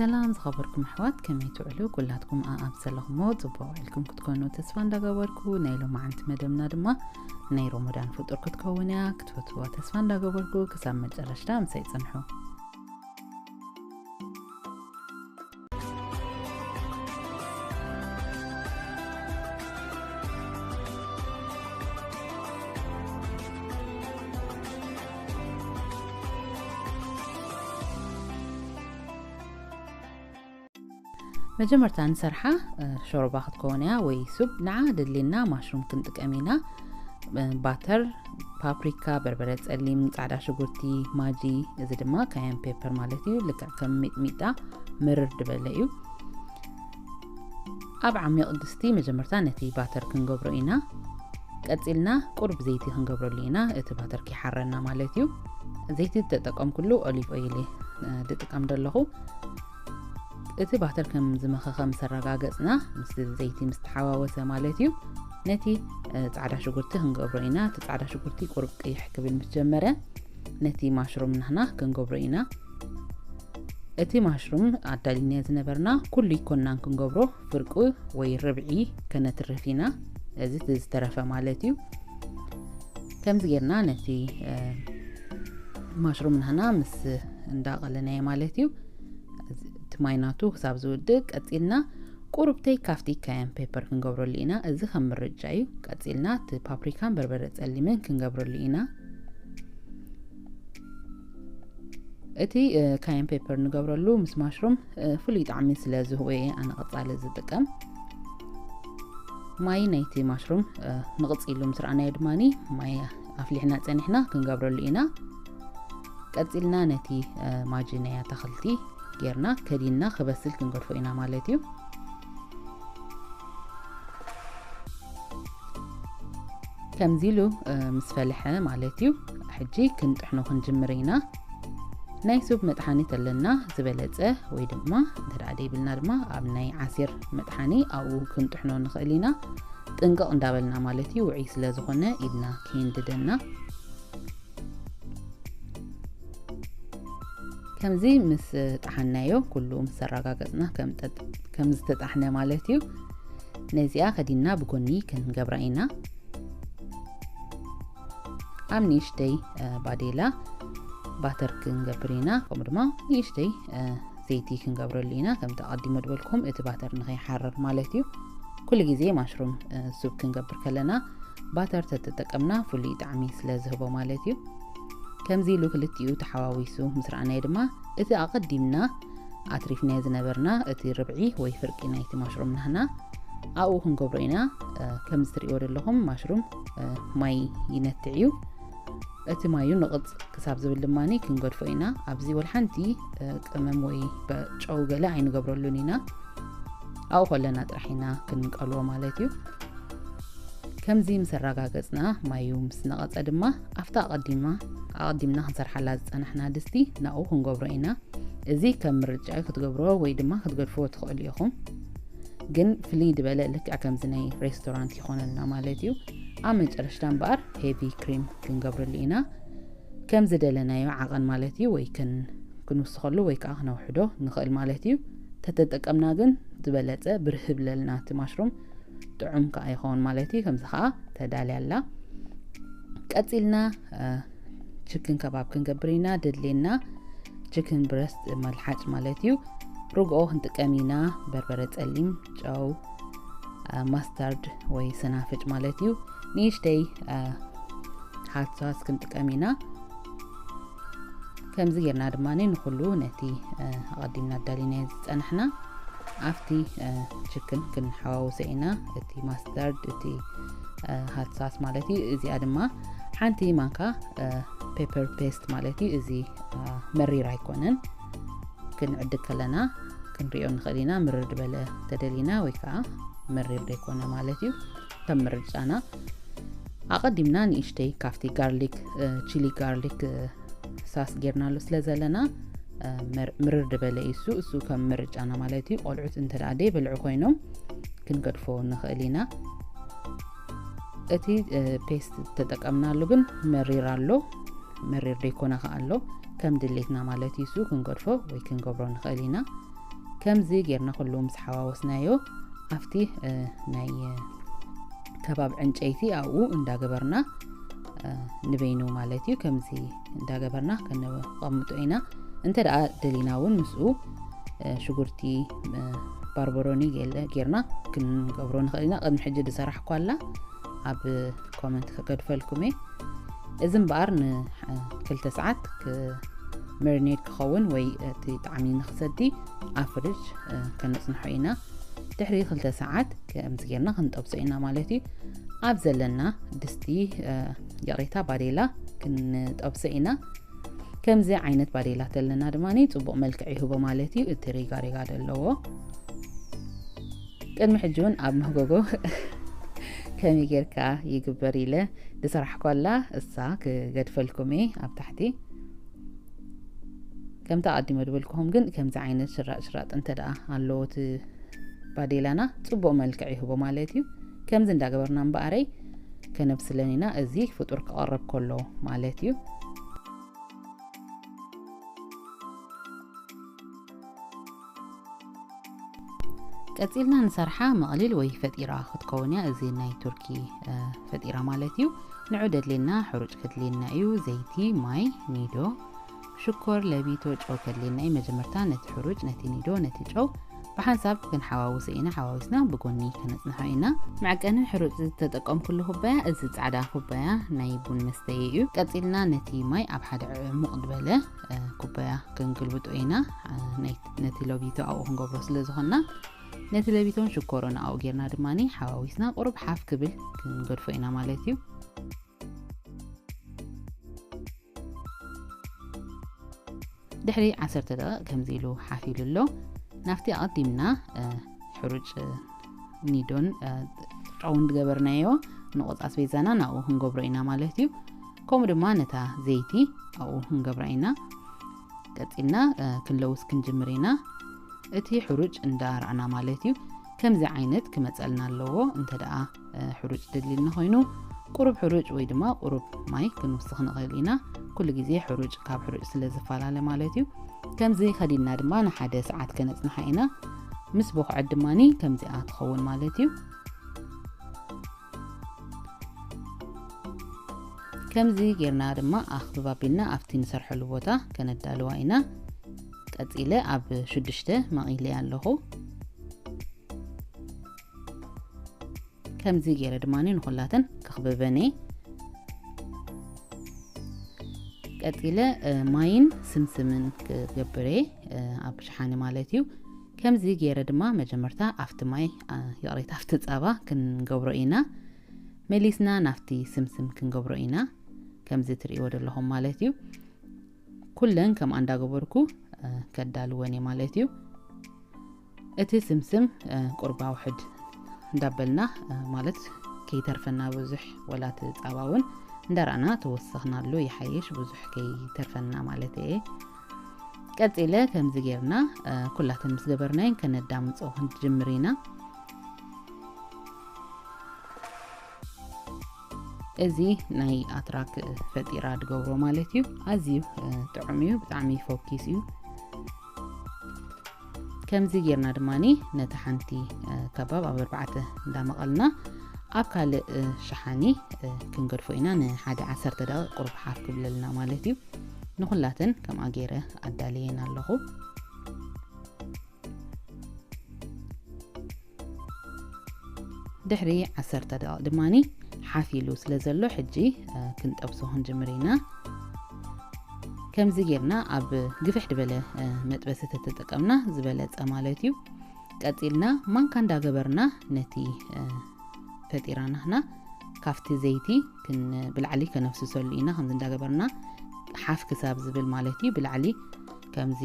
ሰላም ዝኸበርኩም ኣሕዋት፣ ከመይ ትውዕሉ? ኩላትኩም ኣኣብ ዘለኹሞ ጽቡቕ ውዕልኩም ክትኮኑ ተስፋ እንዳገበርኩ፣ ናይ ሎማዓንቲ መደብና ድማ ናይ ሮሞዳን ፍጡር ክትከውን እያ። ክትፈትዎ ተስፋ እንዳገበርኩ ክሳብ መጨረሽታ ምሳይ ጽንሑ። መጀመርታ ንሰርሓ እ፣ ሾርባ ክትከውን እያ ወይ ሱብ። ንዓ ደድልየና ማሽሩም ክንጥቀም ኢና። እ፣ ባተር፣ ፓፕሪካ፣ በርበረ ጸሊም፣ ጻዕዳ ሽጉርቲ፣ ማጂ፣ እዚ ድማ ካየን ፔፐር ማለት እዩ። ልክዕ ከም ሚጥሚጣ ምርር ዝበለ እዩ። ኣብ ዓሚቕ ድስቲ መጀመርታ ነቲ ባተር ክንገብሮ ኢና። ቀጺልና ቁሩብ ዘይቲ ክንገብረሉ ኢና፣ እቲ ባተር ከይሓረና ማለት እዩ። ዘይቲ ዝተጠቀምኩሉ ኦሊቭ ኦይል እየ፣ እ፣ ዝጥቀም ዘለኹ። እቲ ባተር ከም ዝመኸኸ ምስ ኣረጋገጽና፣ ምስ ዘይቲ ምስ ተሓዋወሰ ማለት እዩ፣ ነቲ፣ እ፣ ጻዕዳ ሽጉርቲ ክንገብሮ ኢና። እቲ ጻዕዳ ሽጉርቲ ቁሩብ ቅይሕ ክብል ምስ ጀመረ፣ ነቲ ማሽሩም ናህና ክንገብሮ ኢና። እቲ ማሽሩም ኣዳሊናዮ ዝነበርና ኩሉ ይኮናን ክንገብሮ፣ ፍርቁ ወይ ርብዒ ከነትርፍ ኢና። እዚ እቲ ዝተረፈ ማለት እዩ። ከምዚ ጌርና ነቲ፣ እ፣ ማሽሩም ናህና ምስ እንዳቐለናዮ ማለት እዩ፣ እቲ ማይ ናቱ ክሳብ ዝውድእ ቀጺልና ቁሩብተይ ካፍቲ ካየን ፔፐር ክንገብረሉ ኢና። እዚ ከም ምርጫ እዩ። ቀጺልና እቲ ፓፕሪካን በርበረ ጸሊምን ክንገብረሉ ኢና። እቲ፣ እ፣ ካየን ፔፐር ንገብረሉ ምስ ማሽሩም፣ እ፣ ፍሉይ ጣዕሚ ስለ ዝህቦ እየ ኣነ ቀጻሊ ዝጥቀም። ማይ ናይቲ ማሽሩም፣ እ፣ ንቕጽ ኢሉ ምስ ረኣናዮ ድማኒ ማይ ኣፍሊሕና ጸኒሕና ክንገብረሉ ኢና። ቀጺልና ነቲ፣ እ፣ ማጂ ናይ ኣታኽልቲ ጌርና ከዲንና ክበስል ክንገድፎ ኢና ማለት እዩ። ከምዚ ኢሉ፣ እ፣ ምስ ፈለሐ ማለት እዩ፣ ሕጂ ክንጥሕኖ ክንጅምር ኢና። ናይ ሱብ መጥሓኒ ተለና ዝበለጸ፣ ወይ ድማ እንተ ደኣ ደይብልና ድማ ኣብ ናይ ዓሲር መጥሓኒ ኣብኡ ክንጥሕኖ ንኽእል ኢና። ጥንቅቕ እንዳበልና ማለት እዩ፣ ውዑይ ስለ ዝኾነ ኢድና ከየንድደና። ከምዚ ምስ ጠሓናዮ፣ ኩሉ ምስ ኣረጋገጽና ከም ጠጥ-፣ ከም ዝተጣሕነ ማለት እዩ። ነዚኣ ከዲና ብጎኒ ክንገብራ ኢና። ኣብ ንእሽተይ፣ እ፣ ባዴላ ባተር ክንገብር ኢና፣ ከምኡ ድማ ንእሽተይ፣ እ፣ ዘይቲ ክንገብረሉ ኢና። ከምቲ ኣቐዲሞ ዝበልኩም እቲ ባተር ንኸይሓርር ማለት እዩ። ኩሉ ግዜ ማሽሩም፣ እ፣ ሱፕ ክንገብር ከለና ባተር ተተጠቀምና ፍሉይ ጣዕሚ ስለ ዝህቦ ማለት እዩ። ከምዚ ኢሉ ክልቲኡ ተሓዋዊሱ ምስ ረኣናዮ ድማ እቲ ኣቐዲምና ኣትሪፍናዮ ዝነበርና እቲ ርብዒ ወይ ፍርቂ ናይቲ ማሽሩም ናህና ኣብኡ ክንገብሮ ኢና። እ፣ ከምዚ ትርእይዎ ዘለኹም ማሽሩም፣ እ፣ ማይ ይነትዕ እዩ። እቲ ማዩ ንቕጽ ክሳብ ዝብል ድማኒ ክንገድፎ ኢና። ኣብዚ ወላ ሓንቲ፣ እ፣ ቅመም ወይ በ-፣ ጨው ገለ ኣይንገብረሉን ኢና። ኣብኡ ከለና ጥራሕ ኢና ክንቀልዎ ማለት እዩ። ከምዚ ምስ ኣረጋገጽና ማዩ ምስ ነቐጸ ድማ ኣብታ ኣቐዲማ፣ ኣቐዲምና ክንሰርሓላ ዝጸናሕና ድስቲ ናብኡ ክንገብሮ ኢና። እዚ ከም ምርጫ እዩ፣ ክትገብርዎ ወይ ድማ ክትገድፍዎ ትኽእሉ ኢኹም። ግን ፍልይ ዝበለ ልክዕ ከምዚ ናይ ሬስቶራንት ይኾነልና ማለት እዩ። ኣብ መጨረሽታ እምበኣር ሄቪ ክሪም ክንገብረሉ ኢና። ከም ዝደለናዮ ዓቐን ማለት እዩ፣ ወይ ክን-፣ ክንውስኸሉ ወይ ከዓ ክነውሕዶ ንኽእል ማለት እዩ። ተተጠቀምና ግን ዝበለጸ ብርህ ብለልና እቲ ማሽሩም ጥዑም ከዓ ይኸውን ማለት እዩ። ከምዚ ከዓ ተዳልያ ኣላ። ቀጺልና፣ እ፣ ችክን ከባብ ክንገብር ኢና። ደድልየና ችክን ብረስት መልሓጭ ማለት እዩ። ርግኦ ክንጥቀም ኢና። በርበረ ጸሊም፣ ጨው፣ እ፣ ማስታርድ ወይ ሰናፍጭ ማለት እዩ። ንእሽተይ፣ እ፣ ሃት ሳስ ክንጥቀም ኢና። ከምዚ ጌርና ድማ ንኹሉ ነቲ፣ እ፣ ኣቐዲምና ኣዳሊናዮ ዝጸናሕና ኣብቲ፣ እ፣ ችክን ክንሓዋውሶ ኢና። እቲ ማስታርድ፣ እቲ፣ እ፣ ሃት ሳስ ማለት እዩ። እዚኣ ድማ ሓንቲ ማንካ፣ እ፣ ፔፐር ፔስት ማለት እዩ። እዚ፣ እ፣ መሪር ኣይኮነን። ክንዕድግ ከለና ክንሪኦ ንኽእል ኢና። ምርር ዝበለ ተደሊና ወይ ከዓ መሪር ዘይኮነ ማለት እዩ። ከም ምርጫና። ኣቐዲምና ንእሽተይ ካብቲ ጋርሊክ፣ እ፣ ቺሊ ጋርሊክ፣ እ፣ ሳስ ጌርናሉ ስለ ዘለና፣ እ፣ መር-፣ ምርር ዝበለ እዩ እሱ። እሱ ከም ምርጫና ማለት እዩ። ቆልዑት እንተ ደኣ ደይበልዑ ኮይኖም ክንገድፎ ንኽእል ኢና። እቲ፣ እ፣ ፔስት ተጠቀምናሉ ግን መሪር ኣሎ፣ መሪር ደይኮነ ከኣ ኣሎ። ከም ድሌትና ማለት እዩ እሱ ክንገድፎ ወይ ክንገብሮ ንኽእል ኢና። ከምዚ ጌርና ኩሉ ምስ ሓዋወስናዮ ኣብቲ ናይ ከባብ ዕንጨይቲ ኣብኡ እንዳገበርና ንበይኑ ማለት እዩ። ከምዚ እንዳገበርና ከነቐምጦ ኢና። እንተ ደኣ ደሊና እውን ምስኡ ሽጉርቲ ባርበሮኒ ጌርና ክንገብሮ ንኽእል ኢና። ቅድሚ ሕጂ ዝሰራሕ ኳላ ኣብ ኮመንት ክገድፈልኩም እየ። እዚ እምበኣር ንክልተ ሰዓት መሪኔድ ክኸውን ወይ እቲ ጣዕሚ ንክሰዲ ኣብ ፍርጅ ከነፅንሖ ኢና። ድሕሪ ክልተ ሰዓት ከምዚ ጌርና ክንጠብሶ ኢና ማለት እዩ። ኣብ ዘለና ድስቲ ይቕሬታ ባዴላ ክንጠብሶ ኢና። ከምዚ ዓይነት ባዴላ ተለና ድማ ጽቡቕ መልክዕ ይህቦ ማለት እዩ። እቲ ሪጋ ሪጋ ዘለዎ ቅድሚ ሕጂ እውን ኣብ መጎጎ ከመይ ጌርካ ይግበር ኢለ ዝሰራሕ ኳላ እሳ ክገድፈልኩም እየ ኣብ ታሕቲ። ከምታ ኣቀዲመ ዝበልኩኹም ግን ከምዚ ዓይነት ሽራጥ ሽራጥ እንተ ደኣ ኣለዎ እቲ ባዴላና ጽቡቕ መልክዕ ይህቦ ማለት እዩ። ከምዚ እንዳገበርና እምበኣረይ ከነብስለን ኢና። እዚ ፍጡር ክቐረብ ከሎ ማለት እዩ። ቀጺልና ንሰርሓ መቕሊል ወይ ፈጢራ ክትከውን እያ። እዚ ናይ ቱርኪ ፈጢራ ማለት እዩ። ንዑ ደድሌና ሕሩጭ ከድልየና እዩ። ዘይቲ፣ ማይ፣ ኒዶ፣ ሽኮር፣ ለቢቶ፣ ጨው ከድልየና እዩ። መጀመርታ ነቲ ሕሩጭ፣ ነቲ ኒዶ፣ ነቲ ጨው ብሓንሳብ ክንሓዋውሶ ኢና። ሓዋዊስና ብጎኒ ከነጽንሖ ኢና። መዐቀኒ ሕሩጭ ዝተጠቀምኩሉ ኩባያ እዚ ጻዕዳ ኩባያ ናይ ቡን መስተይ እዩ። ቀጺልና ነቲ ማይ ኣብ ሓደ ዕሙቕ ዝበለ ኩባያ ክንግልብጦ ኢና። ነቲ ለቢቶ ኣብኡ ክንገብሮ ስለ ዝኾንና ነቲ ለቢቶን ሽኮሮን ኣብኡ ጌርና ድማ ሓዋዊስና ቁሩብ ሓፍ ክብል ክንገድፎ ኢና ማለት እዩ። ድሕሪ ዓሰርተ ደቂቕ ከምዚ ኢሉ ሓፍ ኢሉ ኣሎ። ናብቲ ኣቐዲምና ሕሩጭ ኒዶን ጨውን ዝገበርናዮ ንቆጻ ኣስቤዛና ናብኡ ክንገብሮ ኢና ማለት እዩ። ከምኡ ድማ ነታ ዘይቲ ኣብኡ ክንገብራ ኢና። ቀጺልና ክንለውስ ክንጅምር ኢና። እቲ ሕሩጭ እንዳርኣና ማለት እዩ። ከምዚ ዓይነት ክመጸልና ኣለዎ። እንተ ደኣ ሕሩጭ ደድልና ኮይኑ ቁሩብ ሕሩጭ ወይ ድማ ቁሩብ ማይ ክንውስኽ ንኽእል ኢና። ኩሉ ግዜ ሕሩጭ ካብ ሕሩጭ ስለ ዝፈላለ ማለት እዩ። ከምዚ ከዲና ድማ ንሓደ ሰዓት ከነጽንሓ ኢና። ምስ ቦኽዐት ድማኒ ከምዚኣ ትኸውን ማለት እዩ። ከምዚ ጌርና ድማ ኣኽብብ ኣቢልና ኣብቲ ንሰርሐሉ ቦታ ከነዳልዋ ኢና። ቀጺለ ኣብ ሽዱሽተ መቒለያ ኣለኹ። ከምዚ ገይረ ድማ ንኹላተን ከኽብበን እየ። ቀጺለ ማይን ስምስምን ክገብር እየ ኣብ ሸሓኒ ማለት እዩ። ከምዚ ገይረ ድማ መጀመርታ ኣብቲ ማይ፣ ይቕሬታ፣ ኣብቲ ጸባ ክንገብሮ ኢና። መሊስና ናብቲ ስምስም ክንገብሮ ኢና። ከምዚ ትርእይዎ ዘለኹም ማለት እዩ። ኩለን ከምኣ እንዳገበርኩ ከዳልወን እየ ማለት እዩ። እቲ ስምስም ቁርባ ውሕድ እንዳበልና፣ ማለት ከይተርፈና ብዙሕ፣ ወላ እቲ ጸባ እውን እንዳረኣና ተወሰኽናሉ ይሓይሽ፣ ብዙሕ ከይተርፈና ማለት እየ። ቀጺለ ከምዚ ጌርና ኩላተን ምስ ገበርናየን ከነዳምጾ ክንጅምር ኢና። እዚ ናይ ኣትራክ ፈጢራ ድገብሮ ማለት እዩ። ኣዝዩ ጥዑም እዩ፣ ብጣዕሚ ፈኪስ እዩ። ከምዚ ጌርና ድማኒ ነቲ ሓንቲ ከባብ ኣብ ኣርባዕተ እንዳመቐልና ኣብ ካልእ ሸሓኒ ክንገድፎ ኢና። ንሓደ ዓሰርተ ደቂቕ ቁሩብ ሓፍ ክብለልና ማለት እዩ። ንኹላተን ከምኣ ገይረ ኣዳልየን ኣለኹ። ድሕሪ ዓሰርተ ደቂቕ ድማኒ ሓፍ ኢሉ ስለ ዘሎ ሕጂ ክንጠብሶ ክንጅምር ኢና። ከምዚ ጌርና ኣብ ግፍሕ ዝበለ መጥበሲ ተተጠቀምና ዝበለጸ ማለት እዩ። ቀጺልና ማንካ እንዳገበርና ነቲ ፈጢራ ናህና ካብቲ ዘይቲ ብላዕሊ ከነፍስሰሉ ኢና። ከምዚ እንዳገበርና ሓፍ ክሳብ ዝብል ማለት እዩ። ብላዕሊ ከምዚ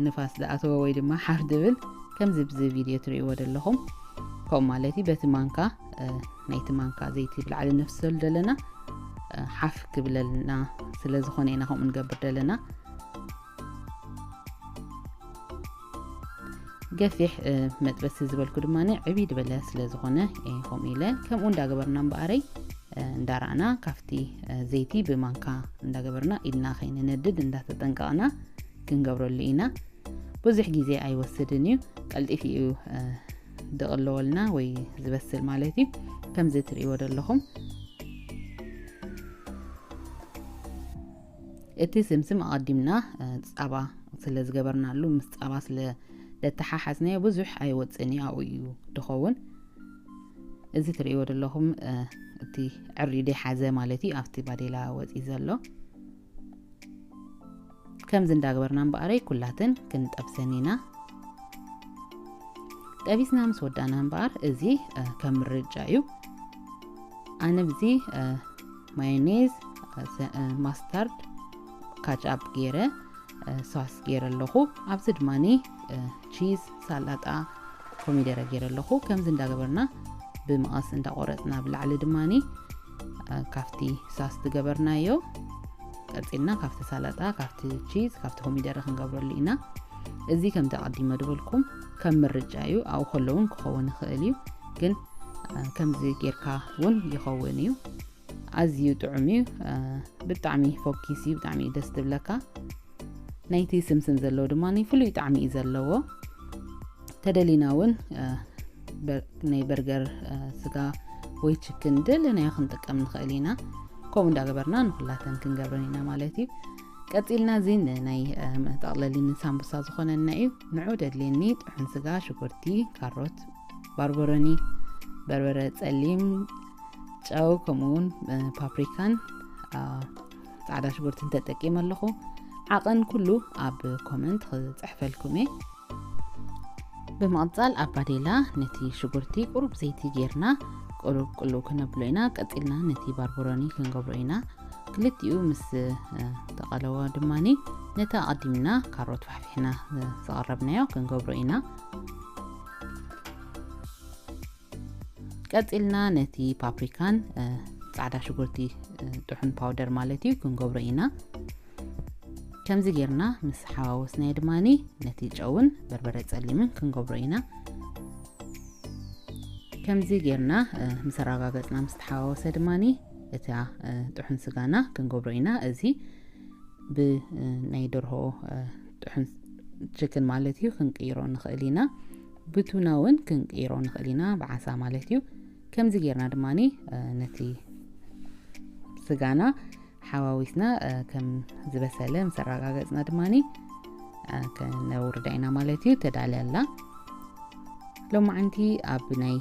ንፋስ ዝኣተዎ ወይ ድማ ሓፍ ዝብል ከምዚ ብዚ ቪድዮ ትርእይዎ ዘለኹም ከምኡ ማለት እዩ። በቲ ማንካ ናይቲ ማንካ ዘይቲ ብላዕሊ ነፍስሰሉ ዘለና ሓፍ ክብለልና ስለ ዝኾነ ኢና ከምኡ ንገብር ዘለና። ገፊሕ መጥበሲ ዝበልኩ ድማ ዕብይ ዝበለ ስለ ዝኾነ ከምኡ ኢለ ከምኡ እንዳገበርና እምበኣረይ እንዳረኣና ካብቲ ዘይቲ ብማንካ እንዳገበርና ኢድና ከይንነድድ እንዳተጠንቀቕና ክንገብረሉ ኢና። ብዙሕ ግዜ ኣይወስድን እዩ። ቀልጢፍ እዩ ድቕለወልና ወይ ዝበስል ማለት እዩ። ከምዚ ትርእይዎ ዘለኹም እቲ ስምስም ኣቐዲምና ፃባ ስለ ዝገበርናሉ ምስ ፃባ ስለ ለተሓሓዝናዮ ብዙሕ ኣይወፅን እዩ፣ ኣብኡ እዩ ድኸውን። እዚ ትርእይዎ ዘለኹም እቲ ዕርዩ ደይሓዘ ማለት እዩ፣ ኣብቲ ባዴላ ወፂ ዘሎ። ከምዚ እንዳገበርና እምበኣረይ ኩላትን ክንጠብሰን ኢና። ጠቢስና ምስ ወዳና እምበኣር እዚ ከም ምርጫ እዩ። ኣነ ብዚ ማዮኔዝ፣ ማስታርድ፣ ካቻፕ ገይረ ሶስ ገይረ ኣለኹ። ኣብዚ ድማኒ ቺዝ፣ ሳላጣ፣ ኮሚደረ ገይረ ኣለኹ። ከምዚ እንዳገበርና ብመቐስ እንዳቆረፅና ብላዕሊ ድማኒ ካብቲ ሶስ ዝገበርናዮ ቀፂልና ካብቲ ሳላጣ፣ ካብቲ ቺዝ፣ ካብቲ ኮሚደረ ክንገብረሉ ኢና። እዚ ከምቲ ኣቐዲመ ዝበልኩም ከም ምርጫ እዩ። ኣብኡ ከሎ እውን ክኸውን ይኽእል እዩ፣ ግን ከምዚ ጌርካ እውን ይኸውን እዩ። ኣዝዩ ጥዑም እዩ። ብጣዕሚ ፎኪስ እዩ፣ ብጣዕሚ እዩ ደስ ዝብለካ። ናይቲ ስምስም ዘለዎ ድማ ናይ ፍሉይ ጣዕሚ እዩ ዘለዎ። ተደሊና እውን ናይ በርገር ስጋ ወይ ችክን ደለናዮ ክንጥቀም ንኽእል ኢና። ከምኡ እንዳገበርና ንኩላተን ክንገብረን ኢና ማለት እዩ። ቀፂልና እዚ ናይ መጠቕለሊ ንሳምቡሳ ዝኾነና እዩ። ንዑ ደድልየኒ ጥሑን ስጋ፣ ሽጉርቲ፣ ካሮት፣ ባርበሮኒ፣ በርበረ ጸሊም፣ ጨው፣ ከምኡውን ፓፕሪካን ጻዕዳ ሽጉርትን ተጠቂመ ኣለኹ። ዓቐን ኩሉ ኣብ ኮመንት ክጽሕፈልኩም እየ። ብምቕጻል ኣብ ባዴላ ነቲ ሽጉርቲ ቁሩብ ዘይቲ ጌርና ቁሩብ ቅልው ክነብሎ ኢና። ቀጺልና ነቲ ባርበሮኒ ክንገብሮ ኢና። ክልቲኡ ምስ ተቐለወ ድማኒ ነቲ ኣቐዲምና ካሮት ፋሕፊሕና ዝቐረብናዮ ክንገብሮ ኢና። ቀጺልና ነቲ ፓፕሪካን ጻዕዳ ሽጉርቲ ጥሑን ፓውደር ማለት እዩ ክንገብሮ ኢና። ከምዚ ጌርና ምስ ሓዋወስናዮ ድማኒ ነቲ ጨውን በርበረ ጸሊምን ክንገብሮ ኢና። ከምዚ ጌርና ምስ ኣረጋገጽና ምስ ተሓዋወሰ ድማኒ እታ ጥሑን ስጋና ክንገብሮ ኢና። እዚ ብናይ ደርሆ ጥሑን ችክን ማለት እዩ ክንቅይሮ ንኽእል ኢና። ብቱና እውን ክንቅይሮ ንኽእል ኢና፣ ብዓሳ ማለት እዩ። ከምዚ ጌርና ድማኒ ነቲ ስጋና ሓዋዊስና ከም ዝበሰለ ምስ ኣረጋገጽና ድማኒ ከነውርዳ ኢና ማለት እዩ። ተዳልያ ኣላ። ሎማዓንቲ ኣብ ናይ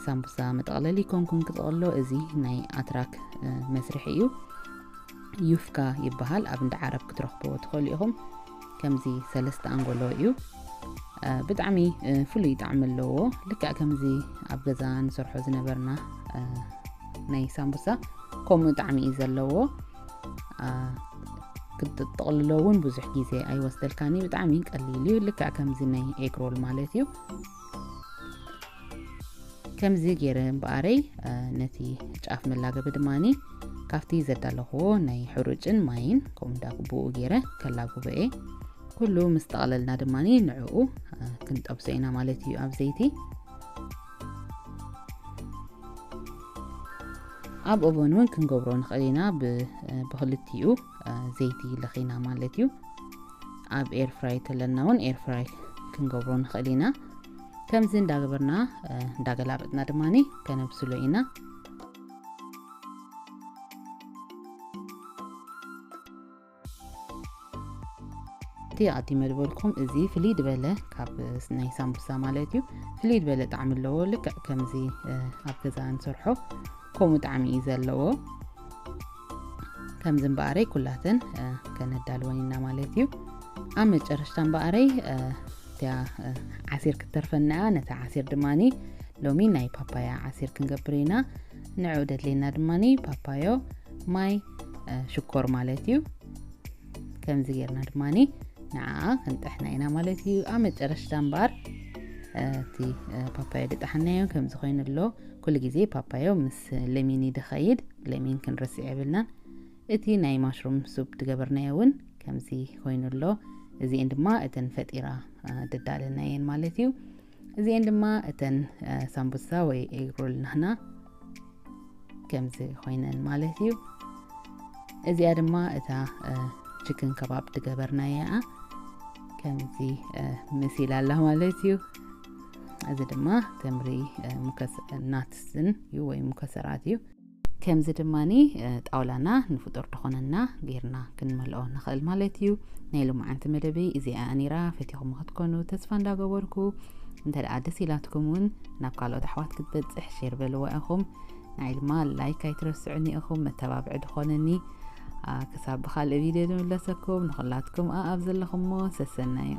ሳምቡሳ መጠቕለሊ ኮንኩን ክጥቕሎ፣ እዚ ናይ ኣትራክ መስርሒ እዩ። ዩፍካ ይበሃል። ኣብ እንዳ ዓረብ ክትረኽብዎ ትኽእሉ ኢኹም። ከምዚ ሰለስተ ኣንጎሎ እዩ። ብጣዕሚ ፍሉይ ጣዕሚ ኣለዎ። ልክዕ ከምዚ ኣብ ገዛ ንሰርሖ ዝነበርና ናይ ሳምቡሳ ከምኡ ጣዕሚ እዩ ዘለዎ። ክትጥቕልሎ እውን ብዙሕ ግዜ ኣይወስደልካኒ። ብጣዕሚ ቀሊል እዩ። ልክዕ ከምዚ ናይ ኤግሮል ማለት እዩ። ከምዚ ገይረ እምበኣረይ ነቲ ጫፍ መላገቢ ድማኒ ካብቲ ዘዳለኽዎ ናይ ሕሩጭን ማይን ከምኡ እንዳግብኡ ገይረ ከላግቦ እየ። ኩሉ ምስ ጠቕለልና ድማኒ ንዕኡ ክንጠብሶ ኢና ማለት እዩ ኣብ ዘይቲ። ኣብ ኦቨን እውን ክንገብሮ ንኽእል ኢና። ብክልቲኡ ዘይቲ ለኺና ማለት እዩ። ኣብ ኤር ፍራይ ተለና እውን ኤር ፍራይ ክንገብሮ ንኽእል ኢና። ከምዚ እንዳገበርና እንዳገላበጥና ድማኒ ከነብስሎ ኢና። እቲ ኣቲ መድበልኩም እዚ ፍልይ ዝበለ ካብ ናይ ሳምቡሳ ማለት እዩ። ፍልይ ዝበለ ጣዕሚ ኣለዎ። ልክዕ ከምዚ ኣብ ገዛ ንሰርሖ ከምኡ ጣዕሚ እዩ ዘለዎ። ከምዚ እምበኣረይ ኩላተን ከነዳልወን ኢና ማለት እዩ። ኣብ መጨረሽታ እምበኣረይ እቲያ ዓሲር ክትተርፈና እያ። ነታ ዓሲር ድማኒ ሎሚ ናይ ፓፓያ ዓሲር ክንገብር ኢና። ንዕኡ ደድልየና ድማኒ ፓፓዮ፣ ማይ፣ ሽኮር ማለት እዩ። ከምዚ ጌርና ድማኒ ንዓኣ ክንጥሕና ኢና ማለት እዩ። ኣብ መጨረሽታ እምበኣር እቲ ፓፓዮ ድጣሕናዮ ከምዚ ኮይኑ ኣሎ። ኩሉ ግዜ ፓፓዮ ምስ ለሚን እዩ ድኸይድ። ለሚን ክንረስዕ የብልናን። እቲ ናይ ማሽሩም ሱፕ ድገበርናዮ እውን ከምዚ ኮይኑ ኣሎ። እዚኤን ድማ እተን ፈጢራ ድዳለናየን ማለት እዩ። እዚኤን ድማ እተን ሳምቡሳ ወይ ኤግሮል ናህና ከምዚ ኮይነን ማለት እዩ። እዚኣ ድማ እታ ችክን ከባብ ድገበርናያ እያ። ከምዚ መሲላ ኣላ ማለት እዩ። እዚ ድማ ተምሪ ናትስን እዩ ወይ ሙከሰራት እዩ። ከምዚ ድማ ጣውላና ንፍጡር ዝኾነና ጌርና ክንመልኦ ንኽእል ማለት እዩ። ናይ ሎማዓንቲ መደበይ እዚኣ ነይራ። ፈቲኹም ክትኮኑ ተስፋ እንዳገበርኩ፣ እንተ ደኣ ደስ ኢላትኩም እውን ናብ ካልኦት ኣሕዋት ክትበፅሕ ሼር በልዋ ኢኹም። ንዓይ ድማ ላይክ ኣይትረስዑኒ ኢኹም፣ መተባብዒ ዝኾነኒ። ክሳብ ብኻልእ ቪድዮ ዝምለሰኩም ንኹላትኩም ኣብ ዘለኹሞ ሰሰናዩ።